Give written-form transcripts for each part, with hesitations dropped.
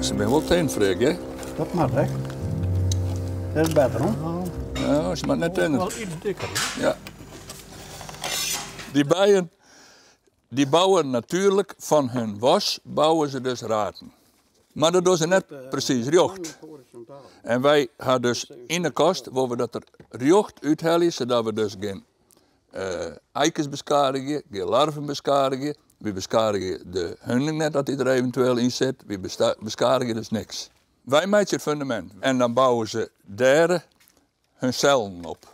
Se binne wol tinfrik, hè? Dat moat, hè? Dat is better, hè? Ja, se moat net tinner. Wel iets dikker. Ja. Die bijen, die bouwen natuurlijk van hun was, bouwen ze dus raten. Maar dat doen ze net precies rjocht. En wy ha dus yn de kast, wolle we dat der rjocht úthelje, sadat we dus gjin eikes beskadigje, gjin larven beskadigje. Wy beskadigje de huning net dat dy der eventueel yn sit. Wy beskadigje dus niks. Wy meitsje it fundamint en dan bouwe se dêr hun sellen op.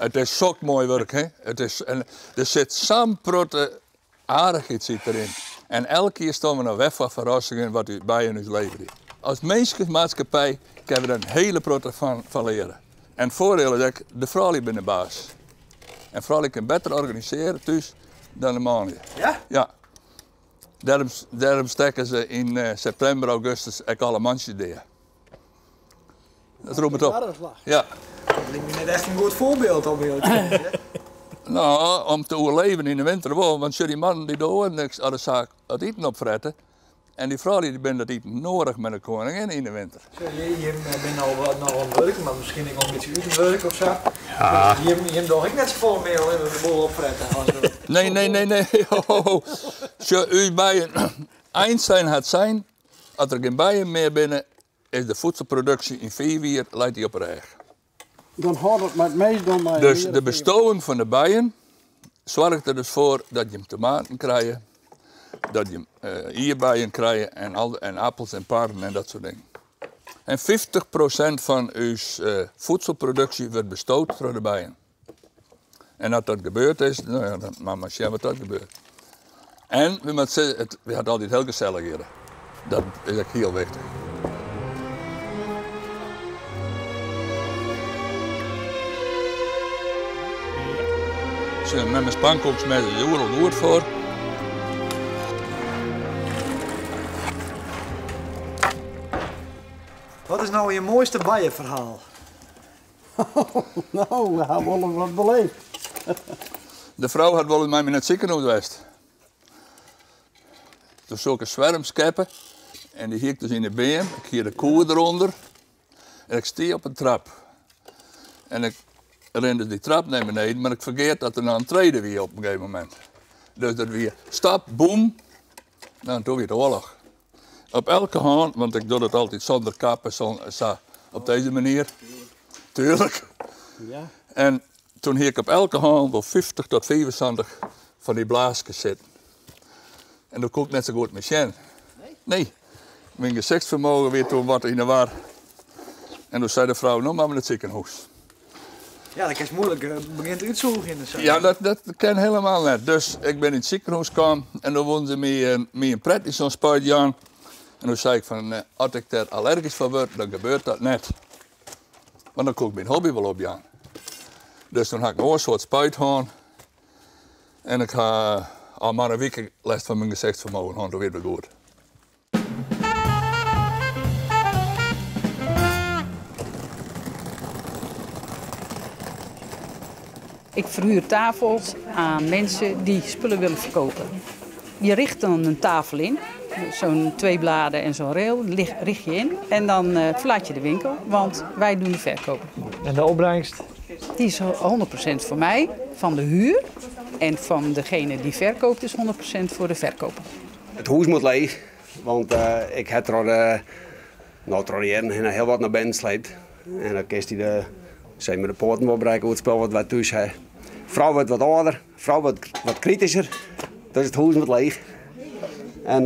It is sok moai wurk, hè? It is, en der sit sa'n protte aardichheid sit deryn. En elk jier stean we noch wer foar ferrassingen wat ús bijen ús leverje. As minskemaatskippij kinne we der in hiele protte fan leare. En it foardiel is ek, de froulju binne de baas. En froulju kinne better organisearje thús dan de manlju. Ja? Ja. Dêrom stekke se yn septimber, augustus ek alle mantsjes dea. Dat roept het op. Ja. Dat liket my net echt in goed foarbyld om hiel te wêzen. No, om te oerleven yn de winter wol, want sjoch, dy mannen dy dogge niks as de saak it iten opfrette. En dy froulju dy binne dat iten noadich mei de koningin yn de winter. Sjoch, jim binne al wat noch oan it wurk, mar miskien ek wol in bytsje út it wurk of sa. Ja. Jim dogge ek net safolle mear allinnich de boel opfrette. As Nee, nee, nee, nee. Ho, ho, ho. Sjoch, ús bijen, Einstein hat sein, as der gjin bijen mear binne, is de voedselproduksje yn 5 jier leit dy op 'e rêch. Dan hâldt it mei it meast dan mei Dus de bestowing fan de bijen soarget der dus foar dat jim tomaten krije, dat jim ierdbeien krije en al en appels en parren en dat soart dingen. En 50% fan ús voedselproduksje wurdt bestood troch de bijen. En as dat gebeurd is, no ja, dan moat mar sjen wat dat gebeurt. En we moatte sizze, it, we hat altyd hiel gesellich hjir. Dat is ek hiel wichtich. Sjoch, mei myn spankoeksmes is oeral goed foar. Wat is no je moaiste bijeferhaal? No, we ha wol wat beleefd. De frou hat wolris mei my nei it sikehûs west. Toen soe ik in swerm skeppe en dy hie ik dus yn de beam. Ik hie de koer derûnder en ik stie op in trap. En ik rin dus dy trap nei beneden, mar ik fergeat dat der noch in trede wie op in gegeven momint. Dus dat wie stap, boem, no en toen wie it oarloch. Op elke hân, want ik doch dat altyd sûnder kap en sa op dizze manier. Tuurlijk. Ja. En toen hie ik op elke hân wol 50 tot 75 fan dy blaaskes sitten. En doe koe ik net sa goed mear sjen. Nee? Nee. Myn gesichtsfermogen wie toen wat yn 'e war. En doe sei de frou, no moatte we nei it sikehûs. Ja, dan kinst moeilik begjint útsûgjen en sa. Ja, dat kin helemaal net. Dus ik bin yn it sikehûs kaam en doe woene se my in prednisonspuit jaan. En doe sei ik fan, as ik dêr allergysk foar wurd, dan gebeurt dat net. Want dan koe ik myn hobby wol opjaan. Dus toen ha ik in oar soart spuit hân. En ik ha al mar in wike lêst fan myn gesichtsfermogen hân, doe wie it wer goed. Ik verhuur tafels aan mensen die spullen willen verkopen. Je richt dan een tafel in, zo'n 2 bladen en zo'n rail richt je in. En dan verlaat je de winkel, want wij doen de verkoop. En de opbrengst? Die is 100% voor mij, van de huur. En van degene die verkoopt is 100% voor de verkoper. It hûs moat leech, want ik ha troch de, no, troch de jierren hinne hiel wat nei binnen sleept. En dan kinst dy de, sis mar, de poaten wol brekke oer it spul wat wy thús ha. Frou wurdt wat âlder, frou wurdt wat kritysker, dus it hûs moat leech. En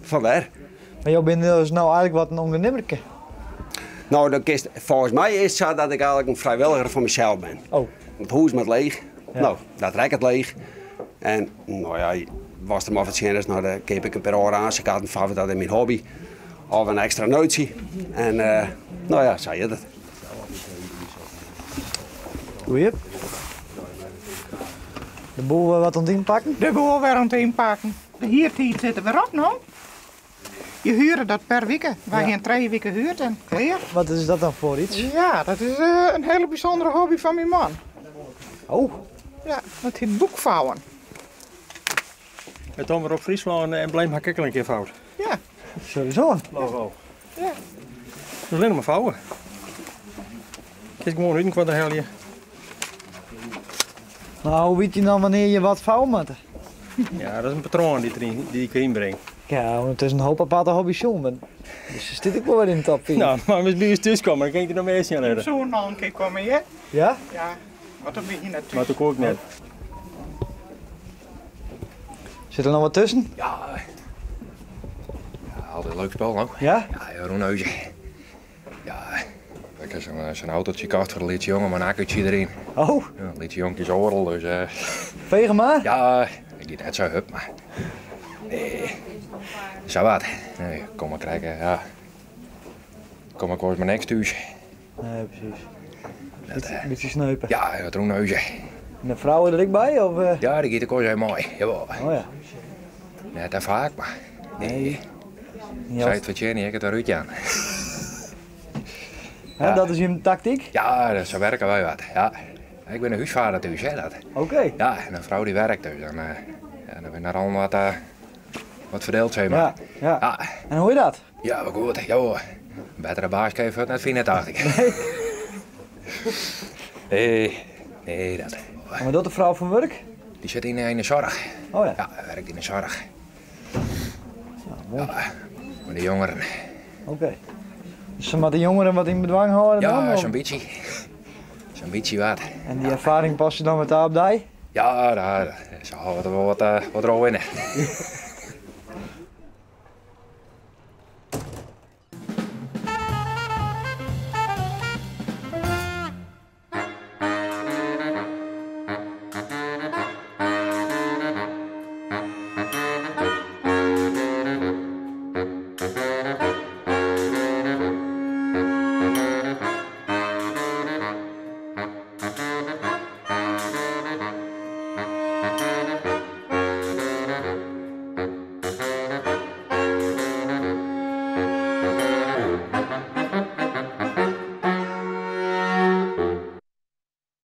fandêr. Mar jo binne dus no eigentlik wat in ûndernimmerke? No, dan kinst, folgens my is it sa dat ik eigentlik in frijwilliger foar mysels bin. Oh. It hûs moat leech. No, dat rekket leech. En no ja, watst der mar foar tsjin is, no, dan keap ik in pear âlde ansichtkaarten foar, dat is myn hobby. Of in ekstra neutsje. En no ja, sa giet it. Goeie. De boel wer wat oan it ynpakken? De boel wer oan it ynpakken. De hiertiid sit der wer op no. Je huren dat per wike. Wy Ja. hiene 3 wike huurd en klear. Wat is dat dan foar iets? Ja, dat is in hiele bysûndere hobby fan myn man. Oh. Ja, dat hjit boekvouwen. It Omrop Fryslân embleem ha ik ek al in kear foud. Ja. Sowieso. Logo. Ja. Dus allinnich mar fouwe. Kinst gewoan út elkoar helje. Maar hoe weet je dan wanneer je wat vouwen moet? Ja, dat is in patroan dy't, deryn, dy't ik ynbring. Ja, want it is in hoop aparte hobby's sjoen. Dus sit ik wol wer yn de top 5. No, mar ris by ús thús komme, dan kin ik dy noch mear sjen litte. Soe noch in kear komme, hear. Ja? Ja, want dan bin je net thús. Mar dat koe ik net. Sit der noch wat tusken? Ja. Ja, altyd leuk spul, no. Ja? Ja, rûnhuzen. Ja, ik ha sa'n sa'n autotsje kocht foar de lytse jonge mei in akkutsje deryn. Oh. Ja, in lytse jonkje is oardel, dus... Uh, Vegen maar? Ja, ik giet net sa hurd, mar... Nee, sa wat. Nee, kom mar krijgen, ja. Kom ik wolris mei niks thús. Nee, presys. Dat, Beetje, beetje sneupen. Ja, wat rûnhuzen. En de vrouw er ek by? Of, uh? Ja, dy giet ek wolris even mei. Jawel. Oh ja. Net te faak, mar... Nee. Ja. Sy it fertsjinje, ik it wer útjaan. Ja. Dat is jim taktyk? Ja, dat, sa werke wy wat. Ja. Ik bin in húsfader thús, hè, dat. Oké. Ja, en in frou dy werkt dus. Dan, ja, dan binne der al wat, wat ferdield, sis mar. Ja, ja. Ja. En hoe is dat? Ja, wol goed. Ja, hoor. In bettere baas kin je fuort net fine, tocht ik. Nee. Nee, nee, dat. En wat docht de frou foar wurk? Dy sit yn, yn de soarch. Oh ja. Ja, werkt yn de soarch. Ja, moai. Ja, mei de jongeren. Oké. Dus se moat de jongeren wat yn bedwang hâlde dan? Ja, of? sa'n bytsje. Sa'n bytsje wat. En dy erfaring past se dan wer ta op dy? Ja, daar, se hâlde wol wat, wat rol yn.